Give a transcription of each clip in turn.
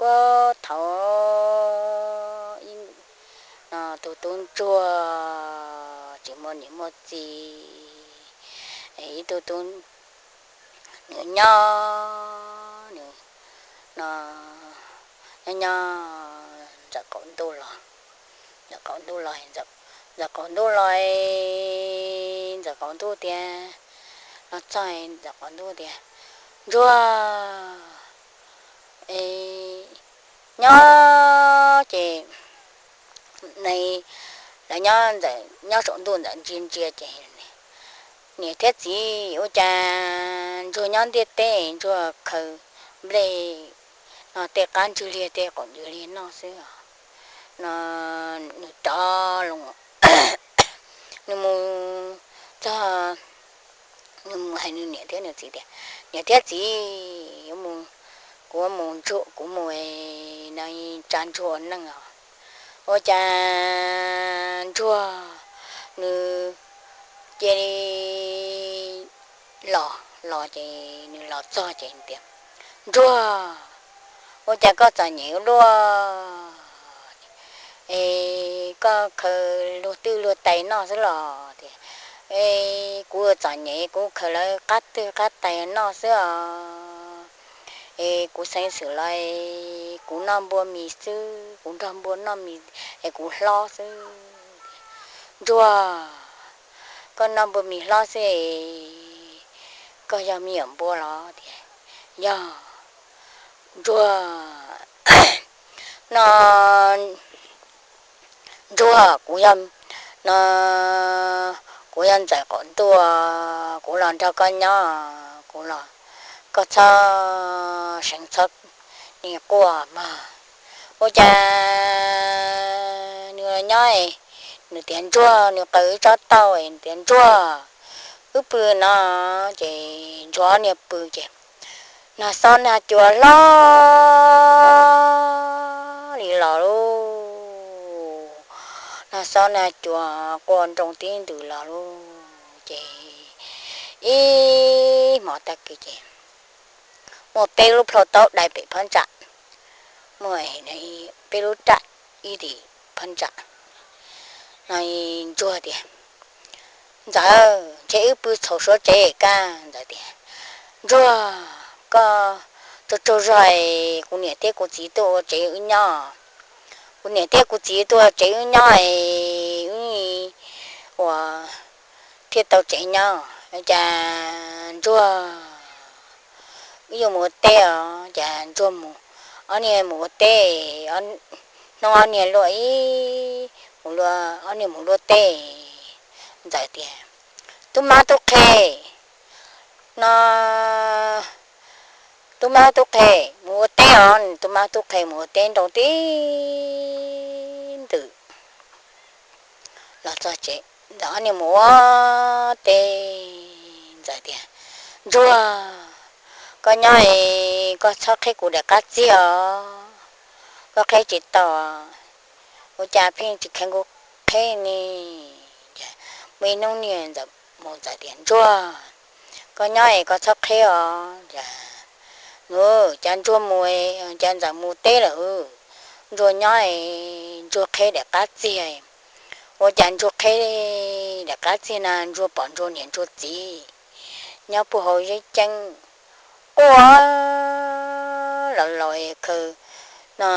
Puag thaum ub, no tus tub ntsuag tsis muaj niam muaj txiv, ib tug tub, nws nyob, nws no nyob nyob ntxawm qaum ntuj los, ntxawm qaum ntuj los, ntxawm qaum ntuj los, ntxawm qaum ntuj tias, los txog ntxawm qaum ntuj tias, Ntsuag, nyob ces, lawv nyob ntxawm, nyob saum ntuj ntxawm ntsia ntsia ces niam thiab txiv, ua cas Ntsuag nyob ntiaj teb, Ntsuag khaws nplej no tej qab ntswg liag tej qaum ntswg liag noj xwb os. No nws rov los, nws mus txog, nws mus hais nws niam thiab nws txiv tias, Niam thiab txiv, kuv mus ntsuag, kuv mus no tsa Ntsuag ua neej os. Ua cas Ntsuag nws cia li los, los ces nws los txog ces tias, Ntsuag, ua cas koj txom nyem ua luaj es koj khaws luag twj luag tais noj xwb los? Tias, Kuv txom nyem, kuv khaws lawv qab twj qab tais noj xwb os. Es kuv xeev xwm los kuv noj npua mis xwb, kuv nrog npua noj mis es kuv hlob xwb. Ntsuag, koj noj npua mis hlob xwb es koj yog me nyuam npua los? Tias, Yog, Ntsuag, no Ntsuag, kuv yog, no kuv yog ntxawm qaum ntuj, kuv los nrog koj nyob, kuv los, koj txhob seev txhob niag quaj mog. Ua cas nws nyob, nws tias, Ntsuag, nws qaws ib tsob taub, nws tias, Ntsuag, wb pw no. Ces Ntsuag ob niag pw ces nag xob nag cua hlob li los lauj, nag xob nag cua quaj nroo tib ntws los lauj. Ces ib hmo tag kis ces muaj peb lub plhaub taub dai pem phab ntsa, muaj peb lub raj ib tim phab ntsa. No Ntsuag tias, Ntxawm, ntshe wb pw txhaum suav tsev kab. Ntxawm tias, Ntsuag, koj tsaug tsaug zog, kuv niam thiab kuv txiv tuaj ua tsev wb nyob. Kuv niam thiab kuv txiv tuaj ua tsev wb nyob es wb ua thiaj tau tsev nyob. Cas Ntsuag, wb yuav mus ua teb os, cas Ntsuag mus, ob niag mus ua teb, hnub ob niag luaj ib, ob niag mus luaj teb. Ntxawm tias, Tub mab tub qhe, no tub mab tub qhe mus ua teb os. Tub mab tub qhe mus ua teb nroo tib ntws los txog tsev, ntxawm ob niag mus ua teb. Ntxawm tias, Ntsuag, koj nyob es koj txhob qheb kuv daim qab txiag os, koj qheb tsis tau. Ua cas pheej tsis kheev kuv qheb ne? Muaj ib hnub niag ntxawm mus, Ntxawm tias, Ntsuag, koj nyob es koj txhob qheb os. Cas, cas Ntsuag mus, cas Ntxawm mus teb lawm, Ntsuag nyob es Ntsuag qheb daim qab txiag. Ua cas Ntsuag qheb daim qab txiag na, Ntsuag pom Ntsuag niam Ntsuag txiv nyob puag hauv zeb ceeb quaj los los khaws no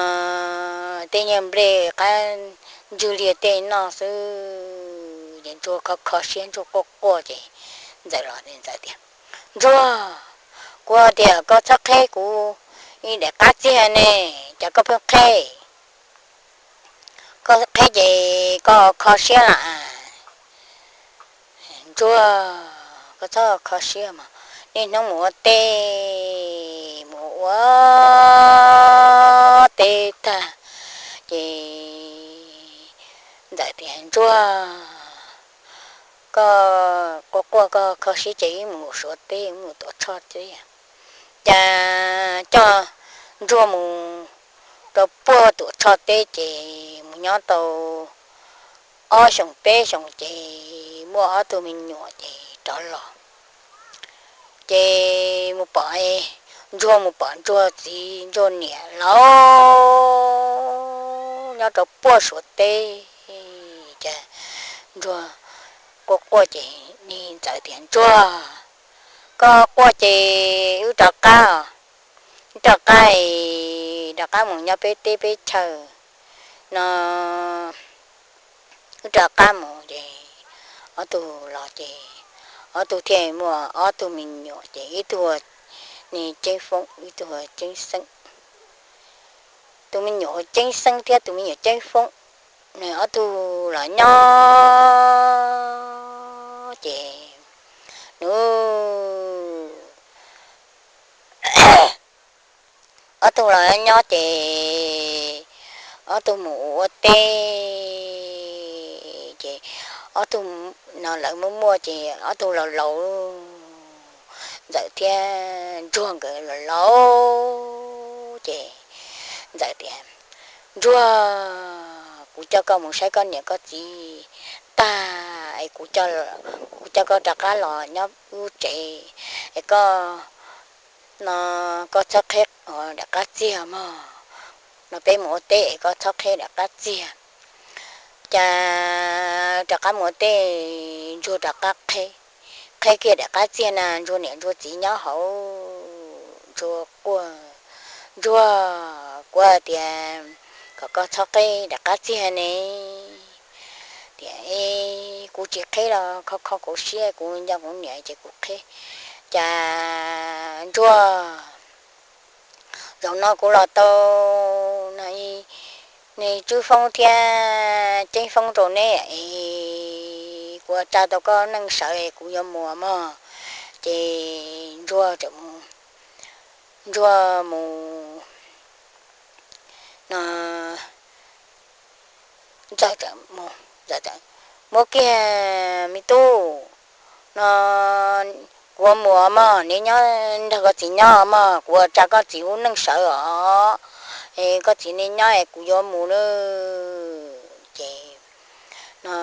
tej nyuag nplej qab ntswg liag tej noj xwb. Ces Ntsuag kho kho siab, Ntsuag quaj quaj ces Ntxawm los, Ntxawm tias, Ntsuag, kuv tias koj txhob qheb kuv ib daim qab txiag ne, cas koj pheej qheb? Koj qheb ces koj kho siab lawm. Ntsuag, koj txhob kho siab mas, niaj hnub mus ua teb, mus ua teb tag ces Ntxawm tias, Ntsuag, koj quaj quaj koj kho siab ces wb mus Suav teb, wb mus Tuam Tshoj teb. Cas coj Ntsuag mus rau puag Tuam Tshoj teb ces mus nyob tau ob xyoos peb xyoos ces muaj ob tug me nyuam ces rov los. Ces mus pom Ntsuag mus pom Ntsuag txiv Ntsuag niam laus nyob rau puag Suav teb. Ces Ntsuag quaj quaj ces Ntxawm tias, Ntsuag, koj quaj ces wb rov qab, wb rov qab, rov qab mus nyob peb teb peb chaw no, wb rov qab mus. Ces ob tug los ces ob tug thiaj muaj ob tug me nyuam ces ib tug ua Ceeb Foob ib tug ua Ceeb Xeeb. Tus me nyuam ua Ceeb Xeeb thiab tus me nyuam Ceeb Foob, nws ob tug los nyob ces nws ob tug los nyob ces ob tug mus ua teb ces ob tug no lawv muaj muaj ces ob tug laus laus, Ntxawm thiab Ntsuag nkawd laus laus ces Ntxawm tias, Ntsuag, kuv coj koj mus saib koj niam koj txiv tag es kuv, kuv coj koj rov qab los nyob lub tsev es koj no koj txhob qheb daim qab txiag mog, no peb mus ua teb es koj txhob qheb daim qab txiag. Ces rov qab mus ua teb, Ntsuag rov qab qheb, qheb kiag daim qab txiag na Ntsuag niam Ntsuag txiv nyob hauv, Ntsuag quaj, Ntsuag, kuv tias kom koj txhob qheb daim qab txiag ne, tias kuv tsis qheb los kho kho kuv siab, kuv nco kuv niam ces kuv qheb. Ces Ntsuag, zaum no kuv los tau nws Tswb Foob thiab Ceeb Foob rau neb es kuv ua tsa tau koj neej sawv kuv yuav mus mog. Ces Ntsuag, Ntsuag mus no, Ntxawm, muab kiag, Me tub, no kuv mus mog, neb nyob nrog koj txiv nyob mog, kuv ua tsa koj txiv lub neej sawv os. Koj txiv neb nyob es kuv yuav mus lawm ces no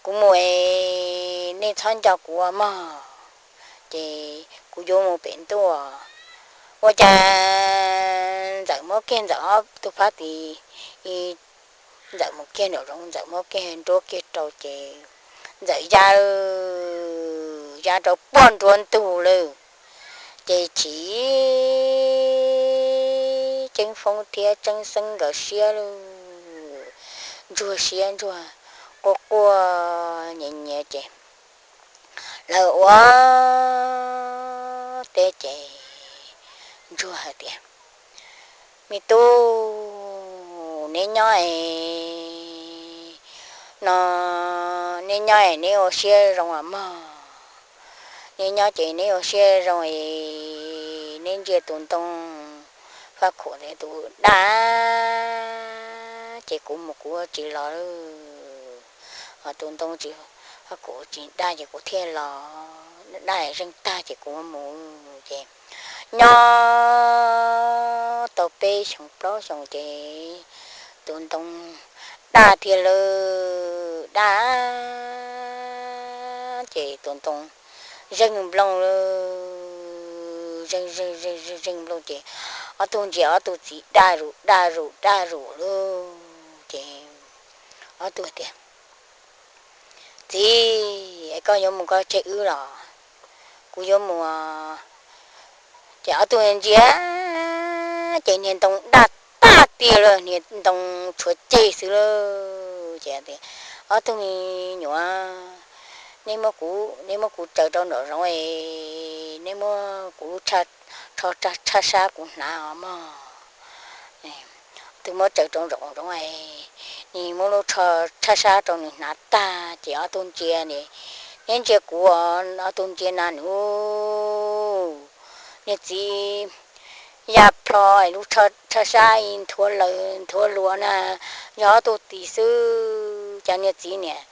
kuv mus es nej txhob nco kuv mog, ces kuv yuav mus pem ntuj. Ua cas Ntxawm muab kiag Ntxawm ob tug phab tis, Ntxawm mus kiag nraum zoov Ntxawm muab kiag nruab kiag rau ces Ntxawm ya, ya rau puag nruab ntug lawm. Ces chim Ceeb Foob thiab Tseeb Xeeb nkawd siab lawm, Ntsuag siab Ntsuag quaj quaj nyiav nyiav ces lawv ua teb ces Ntsuag hais tias, Me tub, neb nyob es no, neb nyob es neb ua siab zoo mog. Neb nyob ces neb ua siab zoo es neb ntsia tus ntoo faj khuam tus daj ces kuv mus kuv tsis los lawm. Tus ntoo tsis, faj khuam tsis daj ces kuv thiaj los, daj zeeg tag ces kuv mus ces nyob tau peb xyoos plaub xyoos ces tus ntoo daj tiag lawm, daj ces tus ntoo zeeg nplooj lawm, zeeg zeeg zeeg zeeg nplooj ces ob tug ntsia ob tug txiv daj zus daj zus daj zus lawm ces ob tug tias, Txiv, es koj yuav mus koj tseg wb los? Kuv yuav mus. Ces ob tug ntsia ces niag ntoo daj tag tiag lawm, niag ntoo tshuav ceg xwb lawm. Ces ob tug me nyuam, neb muab kuv tsaws rau nraum zoov es neb muab kuv lub tsho tshaj sab kuv hnav os mog. Twb muab tsaws rau nraum zoov, nws muab lub tsho tshaj sab rau nws hnav tag ces ob tug ntsia, neb ntsia kuv, ob tug ntsia na nws, niag txiv ya plho lub tsho tshaj sab nthuav lawm nthuav luas na, yog ob tug tis xwb. Ces niag txiv niam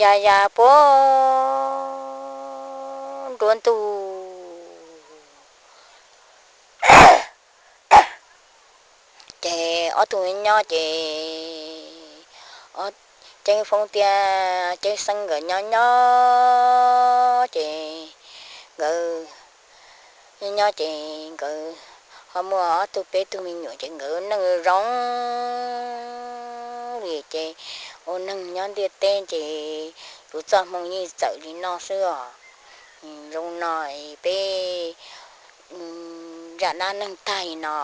ya ya puag nruab ntug. Ces ob tug nyob ces Ceeb Foob thiab Ceeb Xeeb nkawd nyob nyob ces nkawd Nyob nyob ces nkawd ho muaj ob tug peb tug me nyuam ces nkawd neej zoo li ces ua neeg nyob ntiaj teb ces yuav txoj hmoo yeej txawm li no xwb os. Zoo no peb zaj dab neeg tag li no.